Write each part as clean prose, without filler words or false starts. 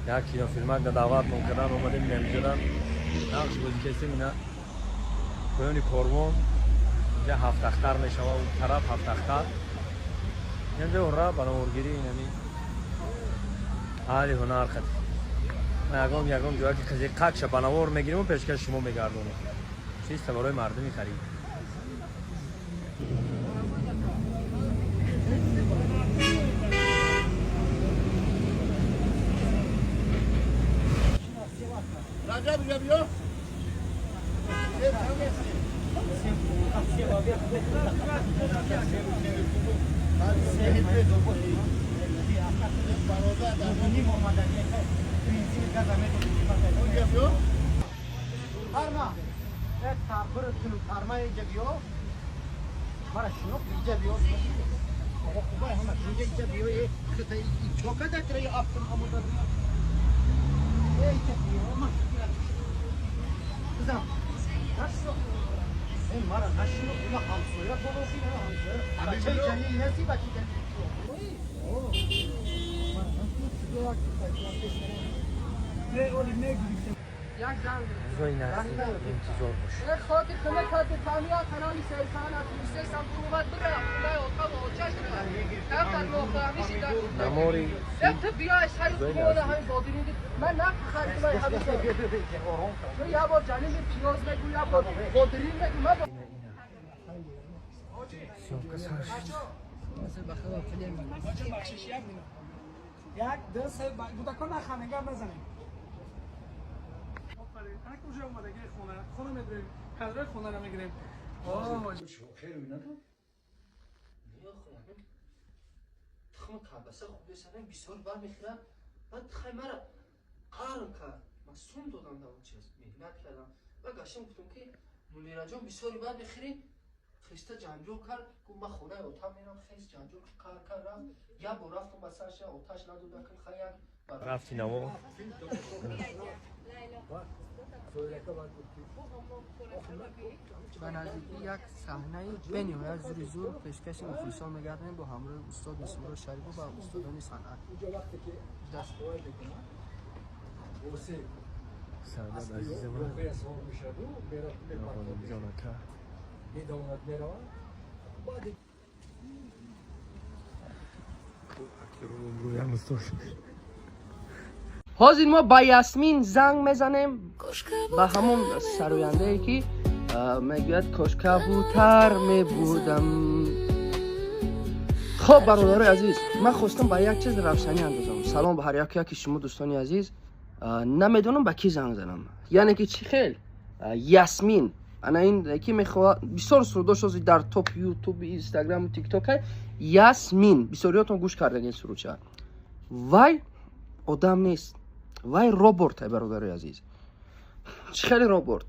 Як кинофилмак да даъват мон кардан, омадем инамиҷодан нақш бозӣ кестем. Ина поёни корвон, инҷа ҳафтахтар мешава, у тараф ҳафтахтар. Инҷа ура ба наворгирӣ инами аҳли ҳунар қати. Ма ягон ягон ҷоя ки қизиқакша ба навор мегирему пешкаши шумо мегардонем. Чиста барои мардуми харид. Раҷаб, ҷа биё. Parma. Evet, tarpırı tünü parma iyice biyo. Mara şunu iyice biyo. Baba kubay hemen iyice iyice biyo. E, kıta çok kadar lirayı attım amuda. E iyice biyo. Ama kızım. Nasıl? E mara nasıl? Buna hamsoya kolosi ne hamsoya. Baçay cani nesi baçay cani. Рӯзои наздик интизор бош. خاک خونه کات تعمیه کانالی سیسان اتمیسته سم قوت بره خونه اتاق آتش کم مفهمیشی در Намори تو بیا سر خونه همین بادرین من نه خرید من همین تو یه بار جنین پیاز بگو یه بار بادرین بگو من съёмка сар шуд. Як, ду, се, гудакон нахандем, гап назанем. Офарин. Ана ки уже омадагии хона, хона медурем, кадрои хонаро мегирем. Тухм колбаса хуб бесанем, бисёр бармехӯрам. Баъд хай мара қарм кард, ман сум додам дар он чиз, меҳнат кардам. Ба гаштам, гуфтам ки Мунираҷон, бисёри бад мехӯрӣ. Хиста ҷанҷол кард, гуфт ман хонаи отам мерам. Хес ҷанҷол кард, кард, рафт. Як бор рафтам ба сарша, оташ надода кун, хай як Рафти наво. Ба наздикӣ як саҳнаи бениҳоят зури зур пешкаши мухлисон мегардем бо ҳамроҳи устод Бисмилло Шарипов ва устодони санъат. Саодат азиза ман. Ҷон ака. Рӯям устод. Ҳозир мо ба Ясмин занг мезанем, ба ҳамон сарояндае ки мегӯяд: «Кош кабутар мебудам». Хоб, бародарои азиз, ман хостам ба як чиз равшанӣ андозам. Салом ба ҳар яку яки шумо, дӯстони азиз. Намедонам ба кӣ занг занам, яъне ки чӣ хел Ясмин ана ин ки мехоҳад, бисёр сурудош ҳозир дар топ Ютуб, Инстаграму Тикток. Ясмин, бисёриётон гӯш кардаген сурудча. Вай одам нест, вай робот, бародарои азиз. Чӣ хеле робот?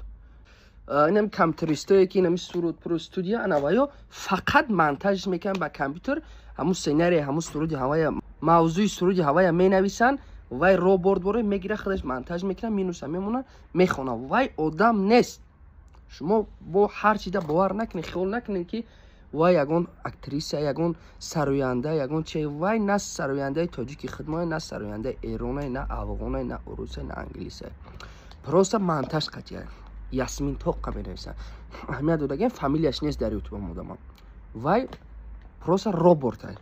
Инами компютеристое ки инами суруд про студия ана ваё фақат монтаж мекунанд ба компютер, ҳамун сценария, ҳамун суруди ҳавая, мавзӯи суруди ҳавая менависанд. Вай робот боре мегира, худаш монтаж мекунад, минуса мемонад, мехонад. Вай одам нест. Шумо бо ҳар чиза бовар накунед, хиёл накунед ки вай ягон актриса, ягон сароянда, ягон чи. Вай на сарояндаи тоҷики хидмое, на сарояндаи эронае, на афғонае, на урусае, на англисае. Просто монтаж қатия Ясмин тоққа менависанд, аҳамият додагем, фамилияш нест дар Ютубам одамам. Вай просто роботай.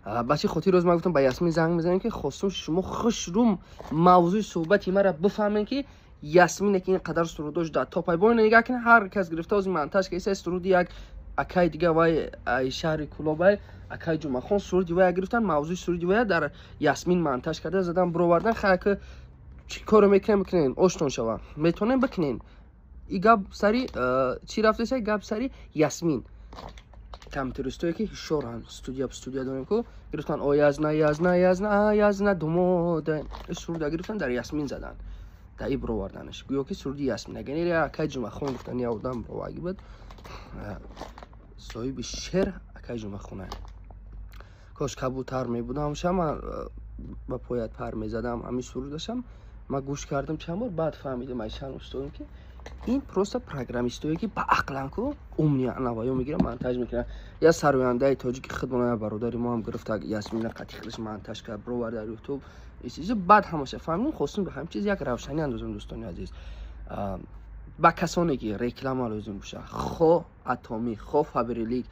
Ба чӣ хотир рӯз ман гуфтам ба Ясмин занг мезанем, ки хостум шумо хушрум мавзӯи суҳбати маро бифаҳмем, ки Ясмине ки ин қадар сурудош дар топай, бо ина нигаҳ кунед, ҳар кас гирифта ози монтаж киса суруди як акаи дига, вай ай шаҳри Кулобай, акаи Ҷумъахон, суруди вая гирифтан, мавзӯи суруди вая дар Ясмин монтаж карда задан, бировардан. Хай, ки чӣ коро мекунем, бикунем, оштон шава, метавонем бикунем. И гап сари чӣ рафтеса? Гап сари Ясмин. Компютеристое ки ҳушёранд, студия студия дорем ку, гирифтан о язна язна язна язна думода суруда гирифтан, дар Ясмин задан, дар и бироварданаш, гӯё ки суруди Ясмин. Агар акаи Ҷумъахон гуфтан, я одам бироварги буд, соҳиби шер акаи Ҷумъахона. «Кош кабутар мебудам, шама ба поят пар мезадам». Ҳамин сурудашам ман гӯш кардам чанд бор, баъд фаҳмидам ай чанд устодам ки Ин просто программистое, ки ба ақлан ку умный анаваё мегирам, монтаж мекунам. Я сарояндаи тоҷики худмона, я бародари мо ҳам гирифта, Ясмина қати худаш монтаж кард, бировард дар Ютуб. Чизо баъд ҳамаша фаҳмидем. Хостем ба ҳамин чиз як равшанӣ андозем. Дӯстони азиз, ба касоне ки реклама лозим боша, хо Атомӣ, хо Фаберлик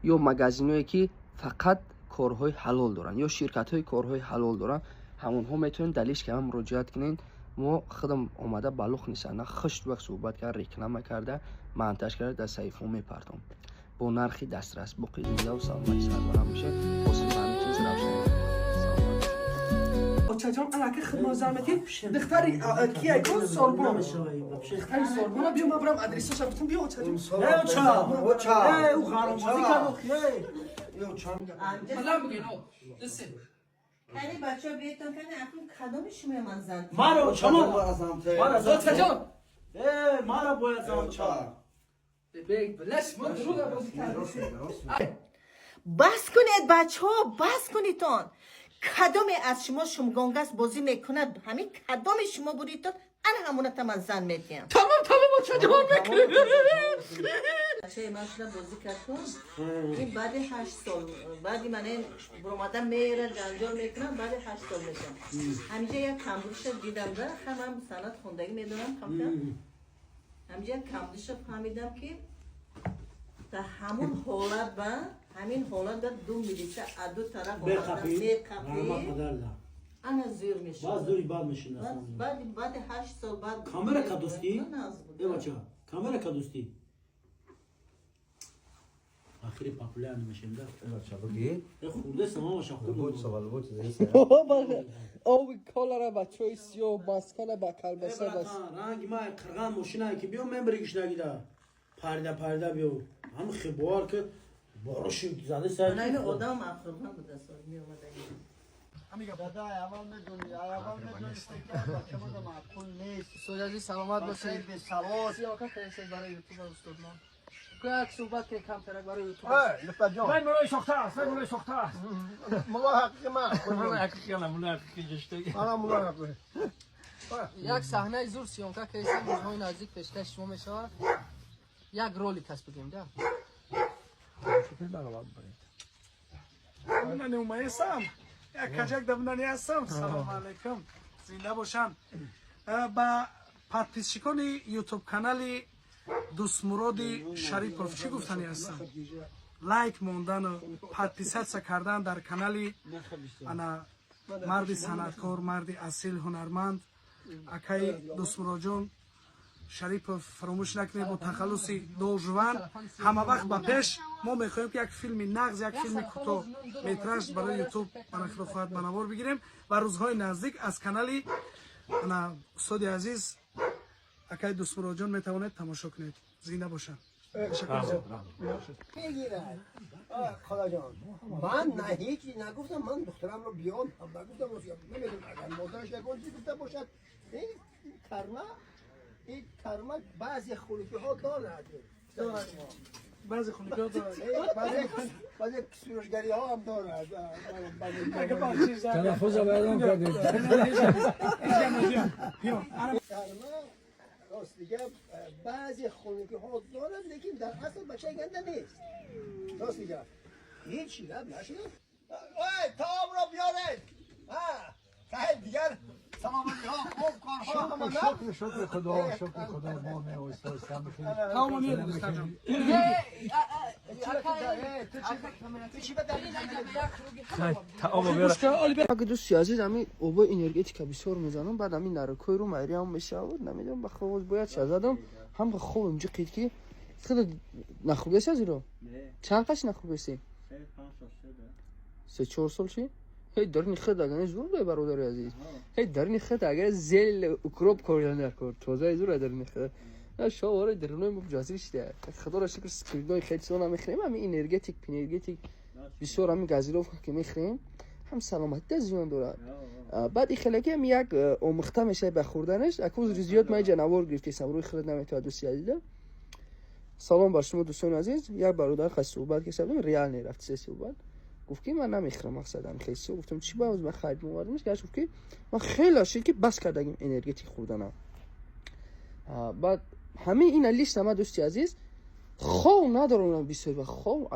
ё магазиное, ки фақат корҳои ҳалол доранд, ё ширкатҳои корҳои ҳалол доранд, ҳамонҳо метавонед дар личка ман муроҷиат кунед. Мо худам омада балух нисана хушт вақт суҳбат карда, реклама карда, монтаж карда, дар саҳифаҳо мепартом бо нархи дастрас. Боқӣ зиндаву саломати сарбаланд бошед. Хостем ба ҳамин чиз равшанӣ. Саломат. Очаҷон, алака хидмат замети духтари кияй ку, сорбон, духтари сорбона. Биё, ман барам адресаша бутум. Биё, очаҷон. Оча, оча, ӯ ғаромбозӣ кард. Салам бигин, о десе. Кани, бачаҳо, биётон, кани, акнун кадоми шумо ман зан? Маро чама. Очаҷон. Э, маро бояд зан. Бег, лаш мо дурӯға бозӣ кардем. Бас кунед, бачаҳо, бас кунедтон. Кадоме аз шумо шумгонгас бозӣ мекунад, ҳамин кадоми шумо буридтон, ана ҳамоната ман зан медиҳам. Тамом, очаҷон, мекунем. Бачаи ман шуда бозӣ кард кун. Ин баъди 8 сол, баъди ман ин буромада мера ҷанҷол мекунам, баъди 8 сол мешам. Ҳамиҷа як камбудиша дидам да, ҳамам санъат хондагӣ медонам камкам. Ҳамиҷа як камбудиша фаҳмидам, ки дар ҳамун ҳолат, ба ҳамин ҳолат ба ду милиса аз ду тараф омада меқапӣ, ана зӯр мешуд. Баъд зӯри бад мешуд. Баъди 8 сол баъд. Камера кадости? Э, бача, камера кадости? Ахири популярный мешем да. Бача, буги. Э, хурде сама баша хурд. Буд савол буд. Оби колара, бачаҳои сиёҳ маскана ба калбаса бас. Ранги ма қирған мошина ки биё, мен биригишнагида. Парида парида биё. Ҳам хибор ки бороши заде сар. Ана ин одам ақрған буда, сол меомадаги. Дада, аввал медонӣ, аввал медонӣ, бача маъқул нест. Устоди азиз, саломат бошед. Бесавод. Сиёка фиристед барои Ютуб, устод ман. Як суҳбат кунед камтарак барои Ютуб. Лутфаҷон. Ман мулои сохта аст, ман мулои сохта аст. Мулло ҳақиқи ман. Мулои ҳақиқи ана, мулои ҳақиқи ҷиштаги. Ана мулло ҳақиқи. Як саҳнаи зур съёмка кардем, рӯзҳои наздик пешкаши шумо мешавад. Як ролик ҳаст, бигем да. Ман умаесам. Як качак дамнани ҳастам. Салом алейкум. Зинда бошанд. Ба подписчикони Ютуб канали Дустмуроди Шарипов чӣ гуфтанӣ ҳастам? Лайк мондану подписаться кардан дар канали ана марди санъаткор, марди асил, ҳунарманд акаи Дустмуроджон Шарипов фаромӯш накунед, бо тахаллуси Должван. Ҳама вақт ба пеш. Мо мехоҳем, ки як филми нағз, як филми кӯтоҳ метраж барои Ютуб мана худо хоҳад ба навор бигирем ва рӯзҳои наздик аз канали ана устоди азиз акаи Дустмуроджон метавонед тамошо кунед. Зинда бошанд. Мегирад. Холаҷон, ман на ҳеҷ нагуфтам, ман духтарамро биён нагуфтам, намедонам, агар модараш ягон чиз гуфта бошад. Ин карма, ин карма баъзе хулуқиҳо дорад. Дорад. Баъзе хунукиҳо дорад. Баъзе сурушгариҳо ҳам дорад. Талаффуза байрон кардед. Карма, рост дига, баъзе хунукиҳо дорад, лекин дар асл бачаи ганда нест. Рост дига, ҳеҷ гап нашуд. Ой, таомро биёред. Саҳиб, дигар саломатиҳо хуб, корҳо ҳама? Шукр, шукр Худо, шукр Худо, мо меоиста оиста мехӯрем. Таомо меоред, дӯстаҷон. Ту чӣ ба дар Таомо биёра. Аги, дӯсти азиз, ами обои энергетика бисёр мезанам, баъд ами нарокойру майриам мешавад, намедонам, ба ховоз бояд ша задам, ҳам хобам ҷиқид, ки хеле нахӯрдаси аз иро. Чанд қаш нахӯрдаси? 3-4 сол чи? Ҳей, дарини худ агар зур бе, бародари азиз. Ҳей, дарини худ агар зел укроп кордан дар кор, тозаи зур дарини худ. Шовора даринои мо ҷазир шуда. Худоро шукр, спиртной хеле чизо намехӯрем, ами энергетик, пенергетик, бисёр ами газировка ки мехӯрем, ҳам саломатида зиён дорад. Баъд и хелеки ҳам як омӯхта мешавад ба хӯрданаш. Акӯз зиёд ман иҷа навор гирифтесам, рӯи худат наметавад, дӯсти азиза. Салом бар шумо, дӯстони азиз. Як бародар хас суҳбат кардем, реально рафт се суҳбат. Гуфт, ки ман намехӯрам, мақсадам хеле. Гуфтам, чӣ ба ман харид мовардимш? Гашт, гуфт, ки ман хеле шид, ки бас кардагим энергетик хӯрданам. Баъд Ҳамин ина лично ма, дӯсти азиз, хов надорам бисёр ва хов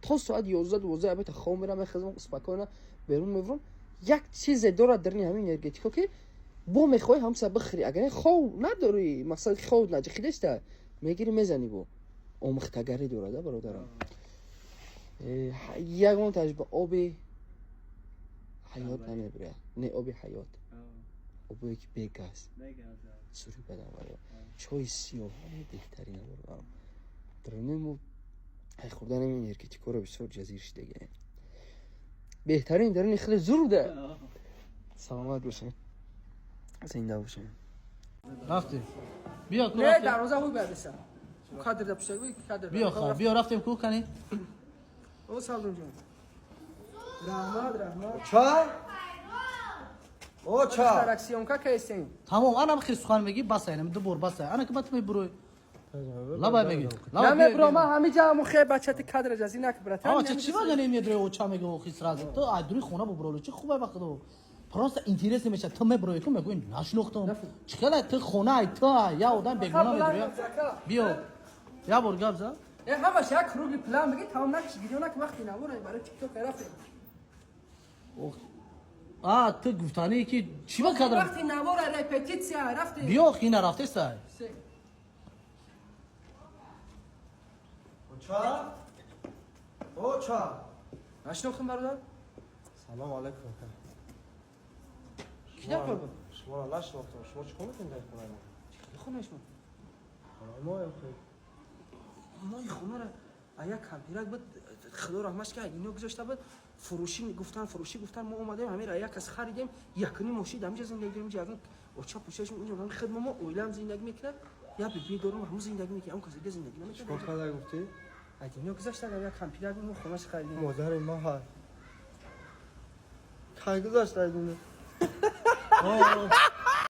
то соат 11-12 абета хов мерам, мехезам, спокойно берун мебурам. Як чизе дорад дарни ҳамин энергетико, ки бо мехоҳӣ ҳамса бихӯри, агар хов надорӣ, мақсад хов наҷихидаста, мегирӣ, мезанӣ, бо омӯхтагарӣ дорад, бародарам. Ягон таҷриба оби ҳаёт намебурад, не, оби ҳаёт, обое ки бегаз сури бадан, чои сиёҳ беҳтарин, бародарам. Даруни мо хӯрдани энергетикоро бисёр ҷазир шидагаем. Беҳтарин даруни хеле зур буда. Саломат бошем, зинда бошем. Рафтем, биё. Не, дарвоза ҳуй бадеса кадр да пушта кадр. Биё, ха, биё, рафтем ку кани. О, Салдун ҷон, раҳмат, раҳмат. Ча о ча. Тараксионка кайсен. Тамом, анам хел сухан мегӣ, басай, ду бор басай, ана ки бат мебурӯй, лабай мегӣ. Намебуро, ман ҳамиҷа ҳамун хе бачати кадра ҷази нак, братан. Ча чӣ вага намедрои, оча мега, охи сразу ту ай дури хона бубуролу, чӣ хубай ба худо, просто интересно мешавад. Ту мебурои ку, мегӯи нашинохтам, чӣ хела ту хона ай, ту ай я одам бегуна медроя. Биё, я бор гап за. Э, ҳамаш як круги план бигӣ, тамом накиш, гирё нак, вақти навора барои тикток рафтем. А ту гуфтанӣ ки чӣ ба кадр? Вақти навора репетитсия рафтем. Биё, хина рафтесай. Оча оча. Нашинохтам, бародар. Салом алейкум. Ки кор буд? Шуморо нашинохтам. Шумо чӣ кор мекунед дар хонаи мо? Хонаи шумо? Хонаи мо охи. Мо ин хонара як кампирак буд, худо раҳмаш ка, ино гузошта буд, фурӯшӣ гуфтан, фурӯшӣ гуфтан, мо омадем, ҳамира як кас харидем, якуним мошин ҳаминҷа зиндагӣ дорем. Ягон оча пӯшаш инҷо, ҳам хидма, мо оилаам зиндагӣ мекунад, я биби дорам, ҳамун зиндагӣ мекунад, ҳамун кас дига зиндагӣ намекунад. Чикор карда гуфтӣ? Аз дунё гузашта, як кампирак буд, мо хонаш харидем. Модари ма ҳаст. Кай гузашта аз дунё?